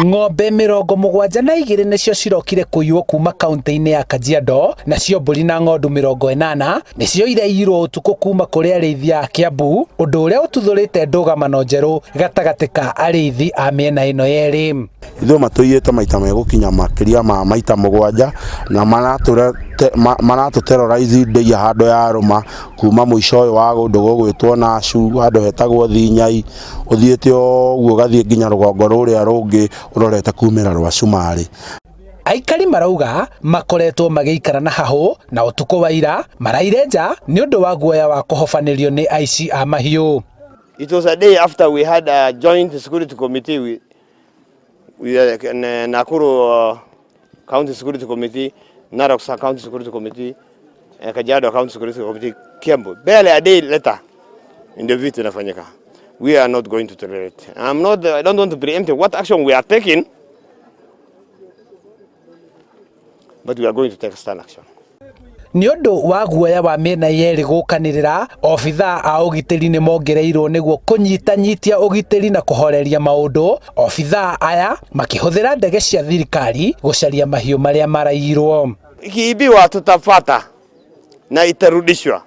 Ng'ombe 72 nĩcio cirokire kũiywo kuma kaunti-inĩ ya Kajiado, nacio mbũri na ng'ondu 80 nĩcio iraiyirwo ũtukũ kuma kũrĩ arĩithi a Kiambu, ũndũ ũrĩa ũtuthũrĩte ndũgamano njerũ gatagatĩ ka arĩithi a mĩena ĩno yerĩ. Ithuĩ matũiyĩte maita megũkinya makĩria ma maita 7 na maratũ terrorize ndĩa handũ yarũma kuma mũico ũyũ wa kũndũ gũgwĩtwo Nashu, handũ hetagwo Thinyai, ũthiĩte ũguo ũgathiĩ nginya rũgongo rũrĩa rũngĩ ũrorete kumĩra rwa Cumarĩ. Aikari marauga makoretwo magĩikara na hahũ na ũtukũ wa ira maraire nja nĩ ũndũ wa guoya wa kũhobanĩrio nĩ aici a mahiũ. It was a day after we had a joint security committee with Nakuru County Security Committee, Narok County Security Committee, and Kajiado County Security Committee, Kiambu. Barely a day later, ndio vitu inafanyika. We are not going to tolerate. I don't want to preempt what action we are taking, but we are going to take stern action. Nĩ ũndũ wa guoya wa mĩena yerĩ gũkanĩrĩra, obithaa a ũgitĩri nĩ mongereirwo nĩguo kũnyitanyitia ũgitĩri na kũhoreria maũndũ. Obithaa aya makĩhũthĩra ndege cia thirikari gũcaria mahiũ marĩa maraiyirwo. Ikiibiwa tutafata na itarudishwa.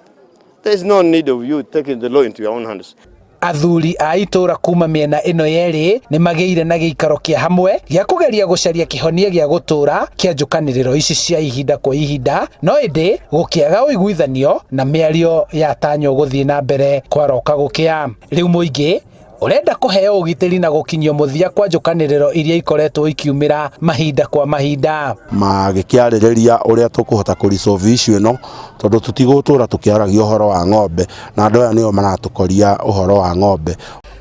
There is no need of you taking the law into your own hands. Athuri a itũra kuma mĩena ĩno yerĩ nĩ magĩire na gĩikaro kĩa hamwe gĩa kũgeria gũcaria kĩhonia gĩa gũtũra kĩa njũkanĩrĩro ici cia ihinda kwa ihinda, no ĩndĩ gũkĩaga ũiguithanio na mĩario yatanywo gũthiĩ na mbere kwaroka gũkĩa. Rĩu mũingĩ ũrenda kũheo ũgitĩri na gũkinyio mũthia kwa njũkanĩrĩro iria ikoretwo ikiumĩra mahinda kwa mahinda. Magĩkĩarĩrĩria ũrĩa tũkũhota kũ resolve issue ĩno, tondũ tũtigũtũra tũkĩaragia ũhoro wa ng'ombe na andũ aya nĩo maratũkoria ũhoro wa ng'ombe.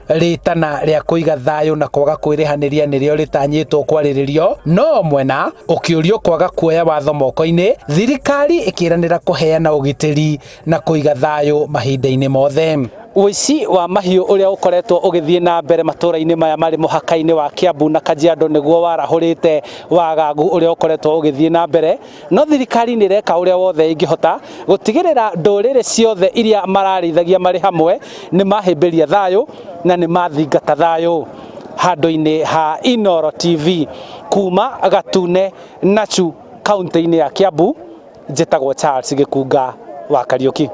Rĩtana rĩa kũiga thayũ na kwaga kwĩrĩhanĩria nĩrĩo rĩtanyĩtwo kwarĩrĩrio, no mwena ũkĩũrio kwaga kuoya watho moko-inĩ, thirikari ĩkĩranĩra kũheana ũgitĩri na kũiga thayũ mahinda-inĩ mothe. Ũici wa mahiũ ũrĩa ũkoretwo ũgĩthiĩ na mbere matũũra-inĩ maya marĩ mũhaka-inĩ wa Kiambu na Kajiado nĩguo warahũrĩte wagagu ũrĩa ũkoretwo ũgĩthiĩ na mbere, no thirikari nĩ ĩreka ũrĩa wothe ĩngĩhota gũtigĩrĩra ndũrĩrĩ ciothe iria mararĩithagia marĩ hamwe nĩ mahĩmbĩria thayũ na nĩ mathingata thayũ. Handũ-inĩ ha Inooro TV kuma Gatune Nachu kaunti-inĩ ya Kiambu, njĩtagwo Charles Gĩkunga wa Kariũki.